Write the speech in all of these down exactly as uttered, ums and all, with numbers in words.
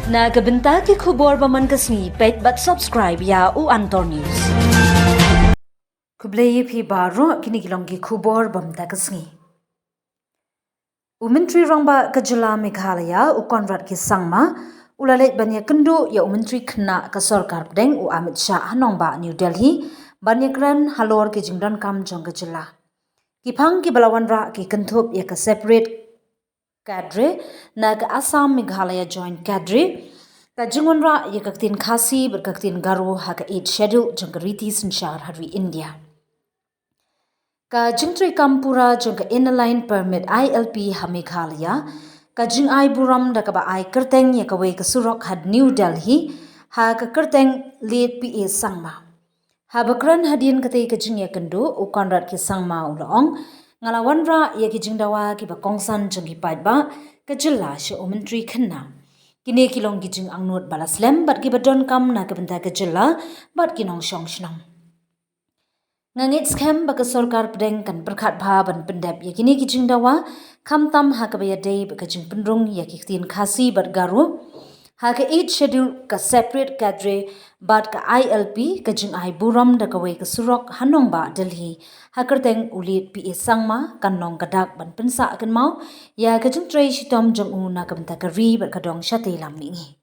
Na ka bynta ki khubor ba man ka sngi, peit bad subscribe ïa u Antor News. Khublei ïa phi baroh, kine ki long ki khubor ba mynta ka sngi. U Myntri Rangbah ka jylla Meghalaya, u Conrad K Sangma, u la leit ban ïakynduh ïa u Myntri Khynnah ka Sorkar Pdeng, u Amit Shah, ha nongbah New Delhi, ban ïakren halor ki jingdonkam jong ka jylla. Ki phang kiba la wanrah ki kynthup ïa ka separate cadre na ka Assam Meghalaya Joint Cadre, ka jingwanrah ïa ka ktien Khasi bad ka ktien Garo ha ka Eighth Schedule jong ka riti synshar ha ri India. Ka jingtreikam pura jong ka Inner Line Permit, I L P, ha Meghalaya, ka jingai burom da kaba ai kyrteng ïa kawei ka surok ha New Delhi ha ka kyrteng Late P A Sangma. Haba kren hadien katei ka jingïakynduh, u Conrad K Sangma u la ong, nga la wanrah ïa ki jingdawa kiba kongsan jong ki paidbah ka jylla sha u Myntri Khynnah. Kine ki long ki jingangnud ba la slem bad kiba donkam na ka bynta ka jylla bad ki nongshong shnong. Nga ngeit skhem ba ka Sorkar Pdeng kan pyrkhat bha ban pyndep ïa kine ki jingdawa, khamtam ha kaba ïadei bad ka jingpynrung ïa ki ktien Khasi bad Garo ha ka Eighth Schedule, ka separate cadre bad ka I L P. Ka jingai burom da kawei ka surok ha nongbah Delhi ha kyrteng u Late P A Sangma kan long ka dak ban pynsah kynmaw ïa ka jingtrei shitom jong u na ka bynta ka ri bad ka dong shatei lam mihngi.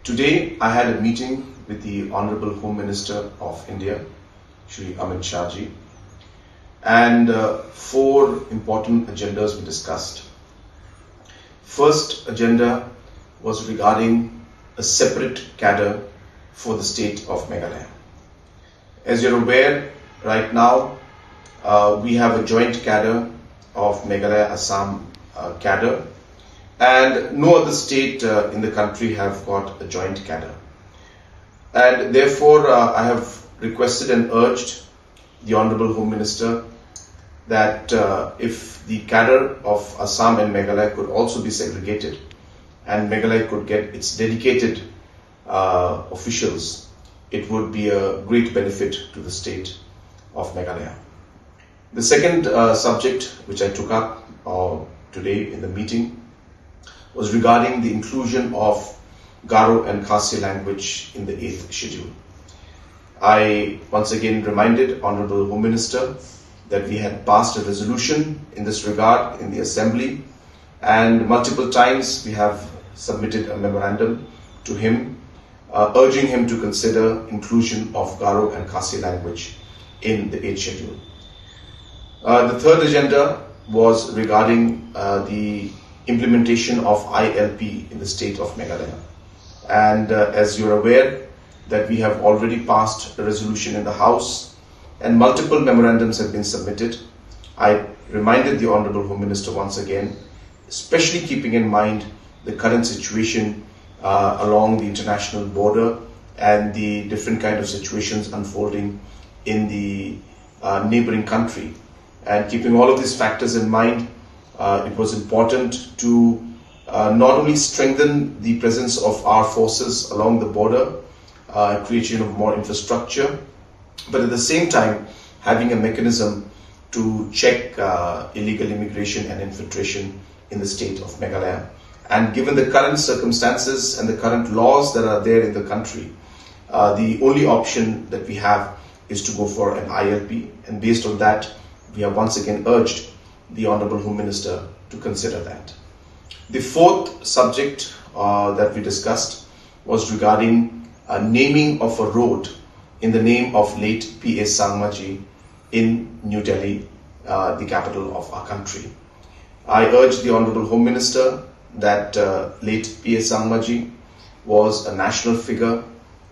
Today, I had a meeting with the Honorable Home Minister of India, Shri Amit Shah ji, and uh, four important agendas were discussed. First agenda was regarding a separate cadre for the state of Meghalaya. As you're aware, right now, uh, we have a joint cadre of Meghalaya Assam uh, cadre, and no other state uh, in the country have got a joint cadre. And therefore, uh, I have requested and urged the Honorable Home Minister that uh, if the cadre of Assam and Meghalaya could also be segregated, and Meghalaya could get its dedicated uh, officials, it would be a great benefit to the state of Meghalaya. The second uh, subject which I took up uh, today in the meeting was regarding the inclusion of Garo and Khasi language in the eighth schedule. I once again reminded Honorable Home Minister that we had passed a resolution in this regard in the Assembly, and multiple times we have submitted a memorandum to him uh, urging him to consider inclusion of Garo and Khasi language in the eighth schedule. Uh, the third agenda was regarding uh, the implementation of I L P in the state of Meghalaya. And uh, as you're aware, that we have already passed a resolution in the House and multiple memorandums have been submitted. I reminded the Honorable Home Minister once again, especially keeping in mind the current situation uh, along the international border and the different kind of situations unfolding in the uh, neighboring country. And keeping all of these factors in mind, uh, it was important to uh, not only strengthen the presence of our forces along the border, uh, creation of more infrastructure, but at the same time, having a mechanism to check uh, illegal immigration and infiltration in the state of Meghalaya. And given the current circumstances and the current laws that are there in the country, uh, the only option that we have is to go for an I L P. And based on that, we have once again urged the Honorable Home Minister to consider that. The fourth subject uh, that we discussed was regarding a naming of a road in the name of late P A Sangmaji in New Delhi, uh, the capital of our country. I urge the Honorable Home Minister that uh, late P A Sangmaji was a national figure,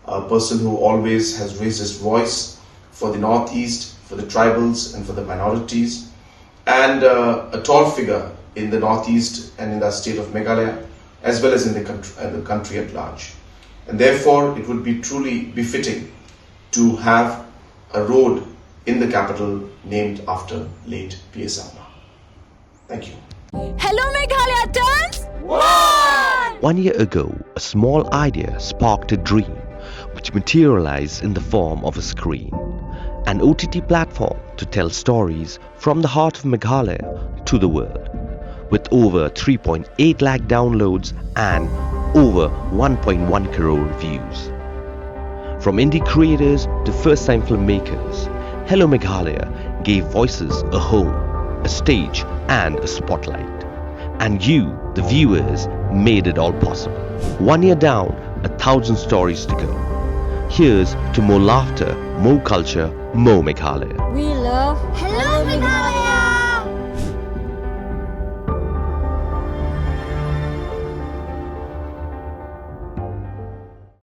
a person who always has raised his voice for the Northeast, for the tribals, and for the minorities, and uh, a tall figure in the Northeast and in the state of Meghalaya, as well as in the country, uh, the country at large. And therefore, it would be truly befitting to have a road in the capital named after late P A Sangma. Thank you. Hello Meghalaya turns one! One year ago, a small idea sparked a dream which materialized in the form of a screen, an O T T platform to tell stories from the heart of Meghalaya to the world. with over three point eight lakh downloads and over one point one crore views. From indie creators to first time filmmakers, Hello Meghalaya gave voices a home, a stage, and a spotlight. And you, the viewers, made it all possible. One year down, a thousand stories to go. Here's to more laughter, more culture, more Meghalaya. We love Hello Meghalaya.